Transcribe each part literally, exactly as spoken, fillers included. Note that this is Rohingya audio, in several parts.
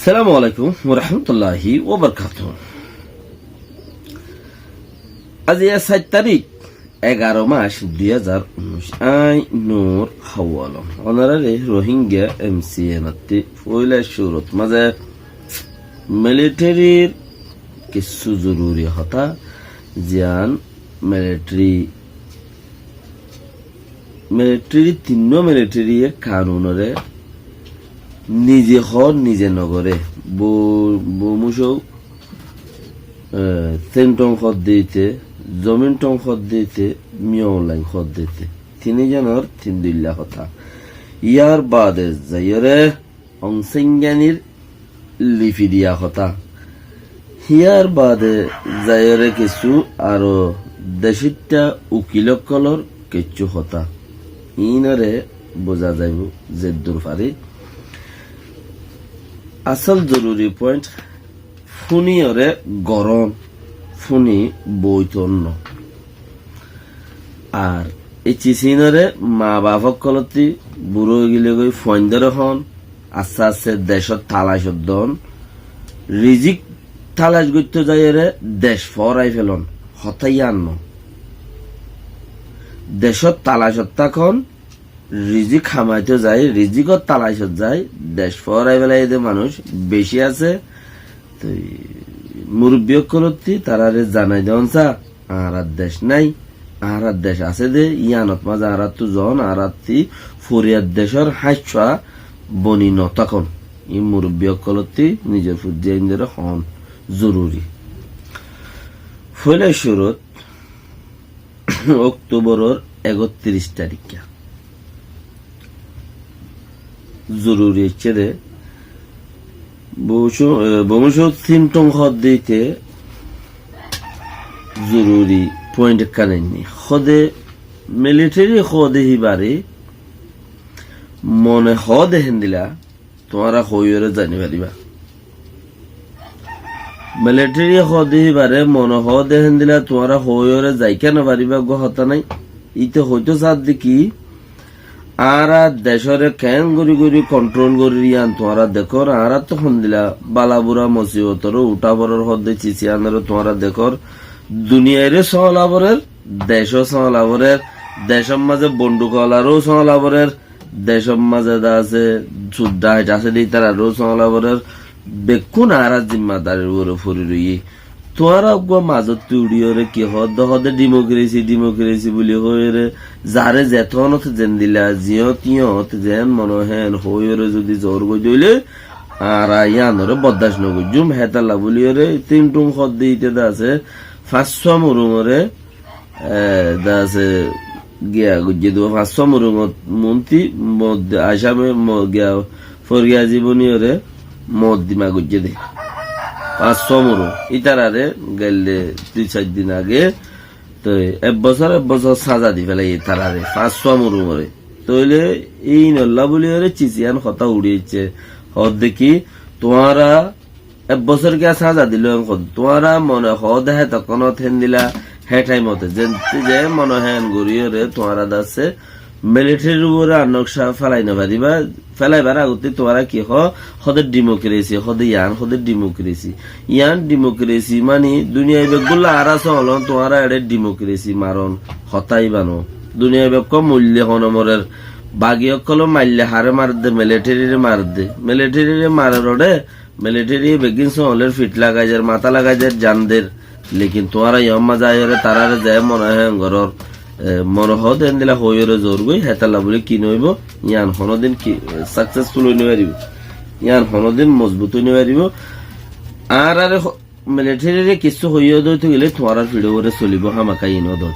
Assalamu alaikum warahmatulláhi wabarakátuhu. Aijja sair tarík, egaró mac, dui házar unnúic. Añí Nur Hawalom. Ónoraré Rohingya M C N ottú foila cúrut mazé militerir kissú zoruri hotá, ziyán militeri, militeri, tinnúa militeri ye kanunoré nize hoó, nize nogoré. Bo-, Bomucou, e, Sintong hoó de íte, Zomintong hoó de íte, Miaung Laing hoó de íte. Tin zonor tin dilla hotá. Yar baade zaiyóre Aung San Suu Kyi nir lifi diya hotá. Hiyar baade zaiyóre kissú aró decitta ukil ókkolor kissú hotá. Iínoré buza zaibou zeddur fari. Asól zoruri point, fúniyoré gorón, fúni boiton no. Ar ei ciz iínoré maa baf ókkolótti burá óigile goi fuaindóre hoón, asté asté decót talacot doón, rizik talac goittó zaiyóre dec fóorai felon, hotá yían no. Decót talacot tákon, rizik hamaitó zai, rizikor talacot zai, dec fóorai felaiyé de manúic beci asé. Toi murubbi ókkolótti taráre zanai doón sa, añárar dec nái, añárar dec asé de, yíanot mazé añáráttu zoón, añárátti foriyar decór háñccúa boni notákon. Iín murubbi ókkolótti nizor fujja indóre hoón zoruri. Foila cúrut Oktoboror ekottiríc taríkka. Zoruri óiccé de, Bomucou, e, Bomucou Sintong hoó de íte zoruri point ekkán ainní. Hoó de militeri hoó de híbare mone hoó de héndila tuáñra hoóiyoré zai no faribá. Militeri hoó de híbare mone hoó de héndila tuáñra hoóiyoré zai no faribá, eggúa hotá nái. Íte hoitó saádde ki, añára decóre keén gorí gorí kontrol gorír yían tuáñra dekór, añáráttu hondila bála bura mosibotoré uthá forer hoó de ciz yíanoré tuáñra dekór, duniyairé sóola forer, decó sóola forer, decór mazé bonduk olaró sóola forer, decór mazé de asé, sur dhahait asé de ítararó sóola forer, bekkún añárar zimmadarir uore fori roiyé. Tuáñra eggúa mazottu uçíyoré ki hoó de, hoó de dhimokresi, dhimokresi buli hoiyóre, zaré zetónot zendila, ziyót yót, zeén mone héen hoiyóre zodi zoór goi de óile, añára yíanoré boddac no goijjúm, hétalla buliyóre, Sintong hoó de íte de asé, fañssúa murumoré, e, de asé, giya goijjé de, fañssúa murumot muntí, mod-, Asame, mo-, giya, forgiya ziboniyoré, moddima goijjé de. Fañssúa murum. Ítararé gaille dui sair din age, toi ek bosór, ek bosór sáza di felaiyé ítararé, fañssúa murumoré. Toile íinolla buliyóre ciz yían hotá uçí aiccé. Hoó de ki, tuáñra ek bosór kiyá sáza diló en hoó de, tuáñra mone hoó de hétokkónot héndila, hé thaimote, ze, ze mone héen goríyoré tuáñra de asé, militerir uore ar nokca felai no faribá, felaibar agottí tuáñra ki hoó, hoó de dhimokresi, hoó de yían, hoó de dhimokresi. Yían dhimokresi mani duniyai beggúlla añára sóolon, tuáñra eçé dhimokresi maron, hotá íba no. Duniyai bekkún moille hone morer, bagi ókkoló maille haré maredde, militerire maredde. Militerire marer oçé, militeri beggín sóoler, fit lagai der, matá lagai der, zan der. Lekin tuáñra yómma zaiyóre taráre ze mone héen gorór, e, mone hoó de héndila hoiyóre zoór goi, hétalla buli ki no óibo, yían honódin ki, e, saksesful ói no faribó. Yían honódin mozbut ói no faribó. Añáráre ho-, militerire kissú hoiyó de óito gele tuáñrar fiçor uore solibó, hámaka yín ó de.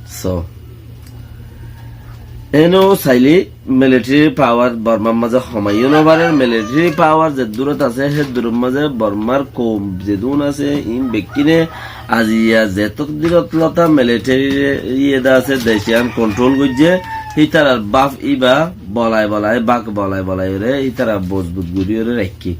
So, eno saile military power Bormar mazé homaiyó no farer, military power ze durot asé, hé duror mazé Bormar koum zedún asé, in bekkíne aziya zetok dirot lota military iye de asé, dec iyan control goijjé, hítarar baf iba bolai bolai, bak bolai bolai ore, hítara mozbut gori ore raikké.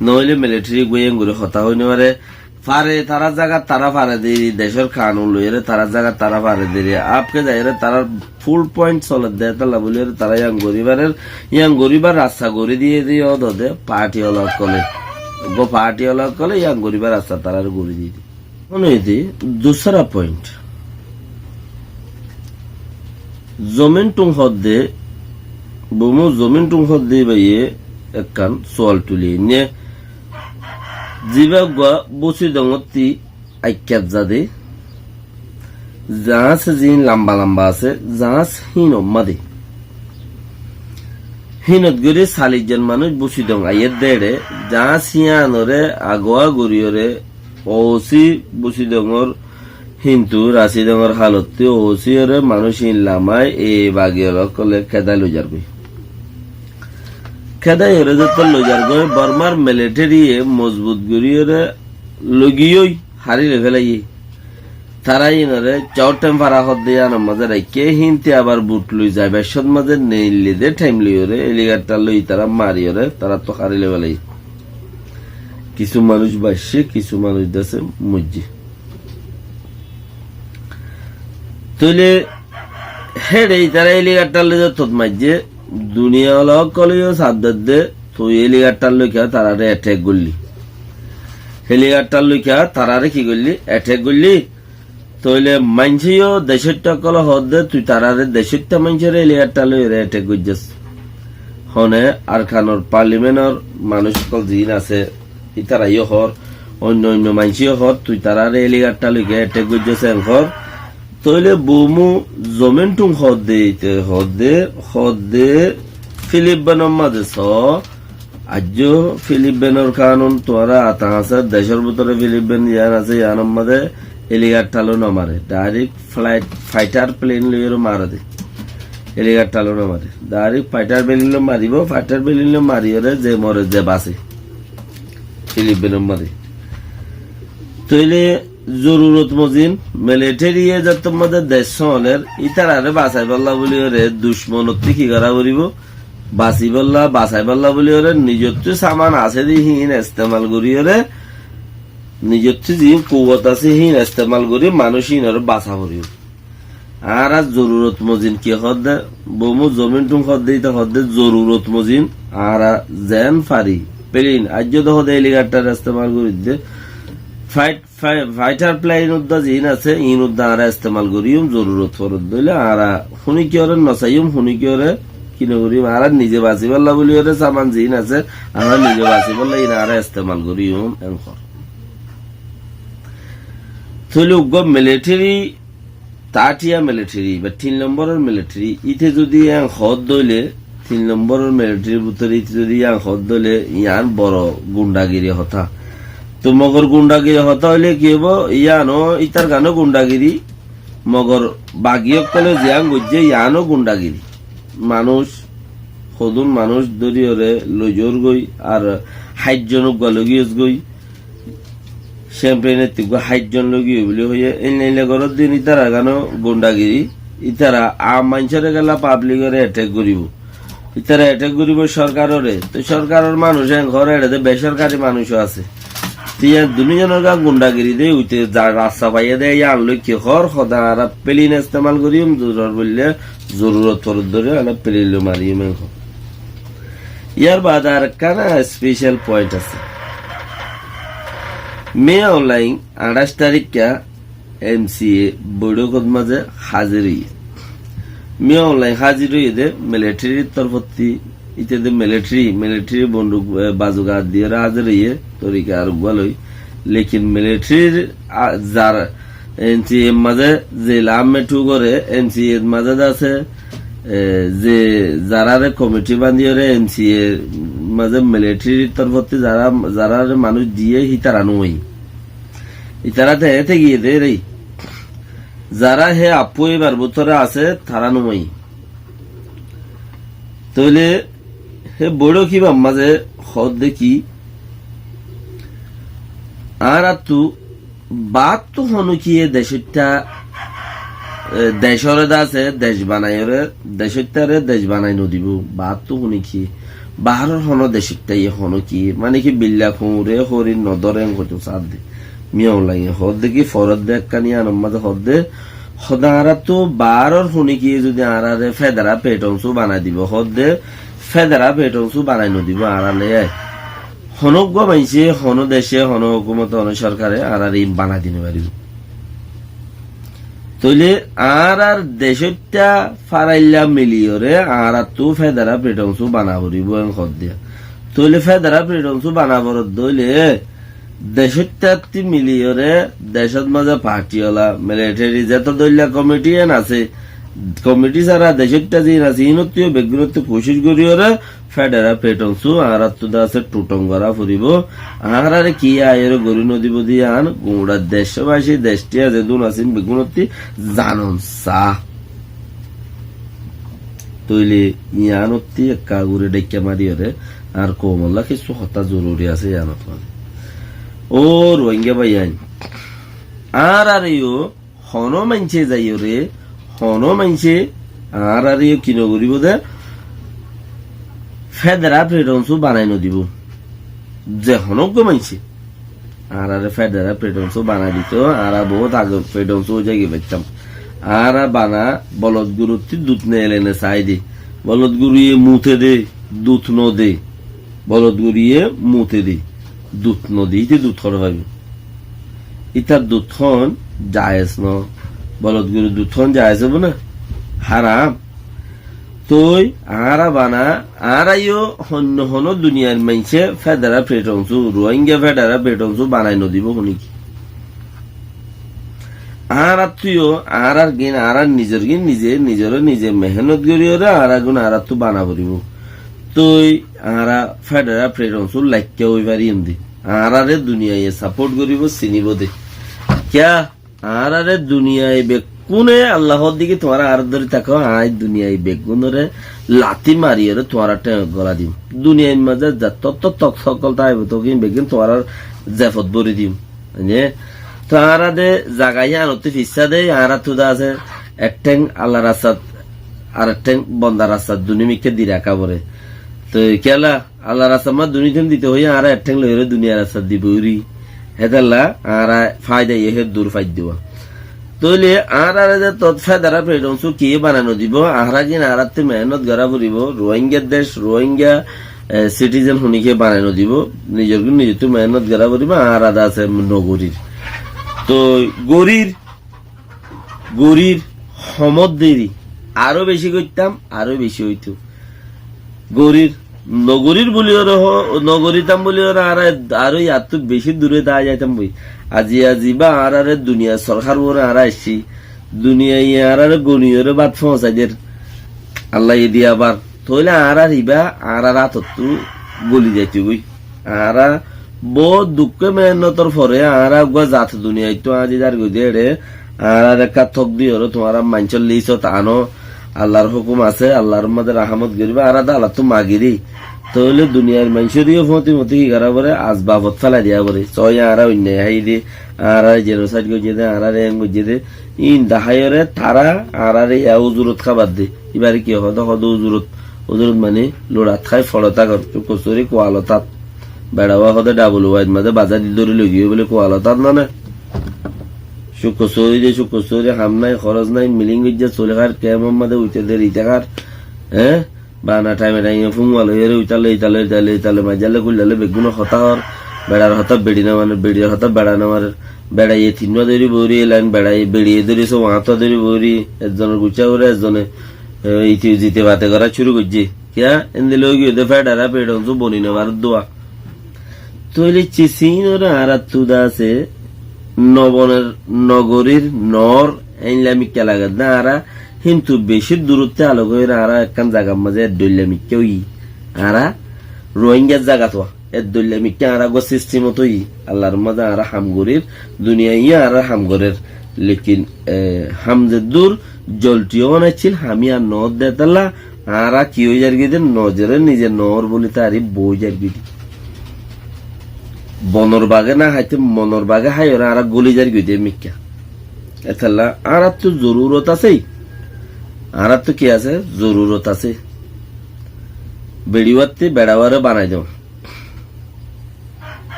Noile military goi en gori hotá hoi no fare, Fare, tarár zagat tará fare deri, decór kanun loiyóre tarár zagat tará fare deri, afke zaiyóre tarár full point soler de, étalla buliyóre tará yián gorí farer, yián goríbar rasta gorí diyé de yó dode party ola ókkole. Uggwá party ola ókkole yián goríbar rasta taráre gorí diyé de. Mone óide dusra point. Zomin Thung hoódde, Bumu Zomin Thung hoódde íbaye ekkán sual tuli ainné. Zibá uggwá Busidongottí aikkat zade, zaáñs ziín lamba lamba asé, zaáñs híin ommáde. Híinot gorí salic zon manúic Busidong aiyér de eçe, zaáñs híanoré aguwá goríyoré, ousí Busidongor híntu Rasidongor halottí ousíyoré manúic híin lamai e bagi ol ókkole kédai loizargói. Kédaiyoré zettót loizargói, Bormar militariye mozbut goríyoré logiyói hári loi félaiyé. Tará híinoré cót thaim fara hoódde yíanor mazé raikké, hínte abar but loi zaibar cót mazé neillé dé thaim loiyóre, heligáptar loi tará mariyóre, taráttu hári loi félaiyé. Kissú manúic baiccé, kissú manúic dase moijjé. Tóile héçe itará heligáptar loi zettót maijjé, duniya ola ókkole yó saf dedde, tui heligáptar loi kiyá taráre attack goillí. Heligáptar loi kiyá taráre ki goillí? Attack goillí. Tóile maincé yó decóitta ókkole hoódde, tui taráre decóitta maincóre heligáptar loiyóre attack goijjós. Hone Arkanor parliamentor manúic ókkol ziín asé, ítara yó hoór, oinno oinno maincé yó hoór, tui taráre heligáptar loi kiyá attack goijjós en hoór. Tóile Bumu Zomin Thung hoódde, íte hoódde, hoódde Filipinor mazé soó, aijjó Filipinor kanun tuáñra ata asé, decór bútore Filipin yián asé, yiánor mazé heligáptar loi no mare, direct flight, fighter plane loiyóre mare de. Heligáptar loi no mare, direct fighter plane loi maribó, fighter plane loi mariyóre ze more ze base. Filipinor mazé. Tóile zorurot mozin, militariye zettót mazé dec sóoler, ítararé basaibólla buliyóre ducmonottú ki gorá foribó? Basibólla, basaibólla buliyóre nizottú saman asé de híin estemal goríyoré, nizottú ziín kuwot asé híin estemal gorí manúic híinoré basa foribó. Añára zorurot mozin ki hoódde, Bumu Zomin Thung hoódde, íte hoódde zorurot mozin, añára zeén fari, plane, aijjó de hoódde heligáptar estemal gorídde, fight Fai-, fighter plane udda ziín asé, iín udda añára estemal goríyum, zorurot foredde óile añára húnikiyóre nosaiyum, húnikiyóre ki nogoríyum, añára nize basibálla buliyóre saman ziín asé, añára nize basibálla iín añára estemal goríyum, en hoór. Tóile uggwá military, third tier military, ba tin lombóror military, íte zodi en hoódde óile, tin lombóror militarir bútore íte zodi yián hoódde óile, yián boro gundagiri hotá. Tó mogor gundagiri hotá óile ki óibo? Yiáno ítar gano gundagiri, mogor bagi ókkole ziyán goijjé, yiáno gundagiri. Manúic, hodún manúic dóriyore loizorgói, ar háitzon uggwá logiyosgói. Sempeinettú uggwá háitzon logiyoi buli hoiyé, einle einle goróddin ítara gano gundagiri, ítara aam maincóre gela pablikore attack goríbo. Ítara attack goríbo sorkarore, tó sorkaror manúic en hoór, eçe de besorkari manúic ó asé. Tó yián dunúzonor gán gundagiri de, uite za rasta faiyé de, yián loi ki hoór, hoódde añára plane estemal goríyum, zorurot foredde óile, zorurot foredde óile añára plane loi mariyum en hoór. Yar baade arekkán special point asé. Min Aung Hlaing añçáic tarikka M C A boiçókot mazé házir óiye. Min Aung Hlaing házir óiye de militarir torfótti, íte de militari, militari bonduk, e, bazuk aat diyóre házir óiye, torika ar uggwá loi. Lekin militarir, a, zar M C A mazé ze lamme thu gore, M C A mazé de asé, e, ze zaráre komiti bandiyóre M C A mazé militarir torfótti zará, zaráre manúic diyé hítara nuwai. Ítara te ete giyé de rei. Zará hé affú ibar bútore asé, tará nuwai. Tóile hé boiçók ibar mazé hoódde ki, añárattú baáttu honókiye decóitta, e, decóre de asé, dec banaiyóre, decóittare dec banai nodibó, baáttu honókiye. Baáror honó decóittaye honókiye, mane ki billa kuñre horir nodóre en hoitó saádde. Miyawlaiye hoódde ki, foredde ekkán iánor mazé hoódde, hoódde añáráttu baáror honíkiye zodi añáráre federa petonsu banai dibou hoódde, federa petonsu banai nodibou añáráre. Honó uggúa maincé, honó dece, honó hókumote, honó sorkare añáráre iín banai di nofaribóu. Tóile añárár decóitta fárailla miliyóre añáráttu federa petonsu bana foribóu en hoódde. Tóile federa petonsu bana foredde óile decóittatti miliyóre decót mazé partiola, militeri, zeto dóilla komiti en asé, komiti sára decóitta ziín asé, iínottú beggúnottú kucíc goríyoré federa petonsu añáráttu de asé tuthong gorá foribóu. Añáráre ki aiyóre gorí nodibóu de ián, guñça decbaci, decthiya zedún asé beggúnottú zanon saá. Tóile iánottú ekka gori dhaikka mariyóre añár koumolla kissú hotá zoruri asé iánot mazé. Ó Ruáinga báiyain, añáráre yó honó maincé zaiyóre, honó maincé añáráre yó ki nogoríbou de, federa petonsu banai nodibóu. Ze honó uggúa maincé añáráre federa petonsu banai ditou, añára boóut age petonsu ói zaigoi faittám. Añára bana bolodgoruttú dut neelene saái de. Bolodgoruye mute de, dut node. Bolodgoruye mute de, dut node, íte dut hoçé faibóu? Ítar dut hon jaiyes no. Bolodgorur dut hon jaiyes óibo né? Háram. Toi añára bana, añára yó honno honó duniyair maincé federa petonsu, Ruáinga federa petonsu banai nodibóu honíki. Añáráttu yó añárár gín, añárár nizor gín nize, nizoré nize mehénnot goríyoré añárár gín añáráttu bana foribóu. Toi añára federa petonsu laikká ói fariyum de. Añáráre duniyaiye saport goríbou, sinibóu de. Kiyá? Añáráre duniyai beggúne Allah hoódde ki tuáñra añáre dóri táko, aññí duniyai beggúnoré lati mariyóre tuáñrar théng gola dim. Duniyair mazé zettó tok ókkol táibo tókin beggún tuáñrar zefot bóri dim. Buijjó né? Toi añára de zaga yíanottú fissá de, añáráttu de asé ek théng Allar rastat, arek théng bondar rastat duní mikká di raká foré. Toi kiyólla? Allar rastat mazé duní théng dito hoiyé, añára ek théng loiyóre duniyair rastat di boóri. Hétolla añára faida yó hé dur faidde. Tóile añáráre de tot federa petonsu kiyé banai nodibóu, añára gín añáráttu mehénnot gorá foribóu, Ruáingar dec, Ruáinga, e, sitizen honíkiye banai nodibóu, nizor gín nizottú mehénnot gorá foribóu, añára de asé nogorír. Toi gorír, gorír, homot deri, aró beci goittám, aró beci óitou. Gorír, nogorír buliyóre ho-, nogorítam buliyóre añára aró yíanottú beci dure dái zaitám boi. Aijja zibá añáráre duniyair sorkar uore añára aiccí, duniyaiye añáráre goniyóre bát foóñsai der. Allaye diya bar. Tóile añárar ibá añárar átottú goli zaitogói. Añára boóut dukké mehénnotor fore añára uggúa zat duniyaittú añzi zargói de éçe, añáráre ekká tók diyóre tuáñra maincór listot anó, Allar hókum asé, Allar mazé rahámot goríbou, añára de Allattú magiri. Tóile duniyair maincóre yó fóñti-fóñti ki gorá foré, asbabot félai diya foré. Sóiye añára oinno háiyi de, añáráre jenosaid goijjé de, añáráre en goijjé de, íin daháiyoré tará añáráre yá uzurot hábar de. Ibáre ki hoó de, hoó de uzurot. Uzurot mani luçat hái foçe tákor. Cúkkur sóri kualot át. Beça uwá hoó de dhabul uwá, ed mazé bazá di dóri loi giyé bóli kualot át no né. Cúkkur sóri de, cúkkur sóri ham nái, hóros nái, miling goijjé, sóli hár, kemor mazé uite de rite hár. Eé? Bana thaime thaime fúñwa loiyóre uitale, itale, itale, itale, maijjale, kuillale, beggúne hotá hoór. Beçar hotá beçi no maner, beçir hotá beça no maner. Beçaiye tinnúa dóri boóri, e lain beçaiye, beçiye dóri sówa, áñtúa dóri boóri, ezzonor guccá uore ezzone, e, iti zite bate gorá cúru goijjé. Kiyá? Endilla ói giyé de federa petonsu boni no farer dua. Tóile cisínoré añáráttu de asé, no boner, no gorír, noór, éilla mikká lager de añára, híntu bicí durótte alok óiyore añára ekkán zagar mazé eddóilla mikká óiyi. Añára Ruáingar zagat wá, eddóilla mikká añára uggúa sistimot óiyi. Allar mazé añára ham gorír, duniyaiye añárar ham gorér. Lekin, e, ham zeddúr zolti ówan accíl, ham yían noór de étalla, añára ki ói zargói de, nozore nize noór bóli tarif boói zargói de. Bonor bage no háite, monor bage háiyoré añára góli zargói de mikká. Étalla añáráttu zorurot asé. Añáráttu ki asé? Zorurot asé. Beçiwáttu beçawáre banai doo.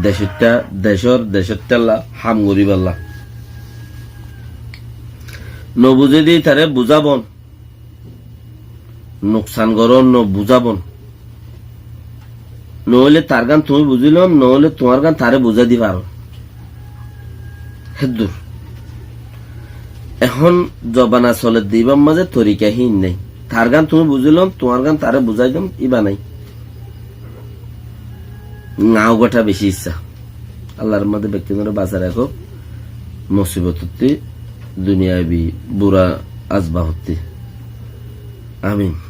Decótta, decór, decóttalla ham goríballa. Nobuzé de taré buzabon. Nuksan gorón, nobuzabon. Noóile targán tuñí buzílon, noóile tuáñrgán taré buzái di farón. Héddur. Ehón zobana soledde ibár mazé torika hín nái. Targán tuñí buzílon, tuáñrgán taré buzái dom, ibá nái. Ŋaó gothá bicí issá. Allar mazé bekkúnoré basai rakók musibotottí, duniyabi bura asbahottí. Amin.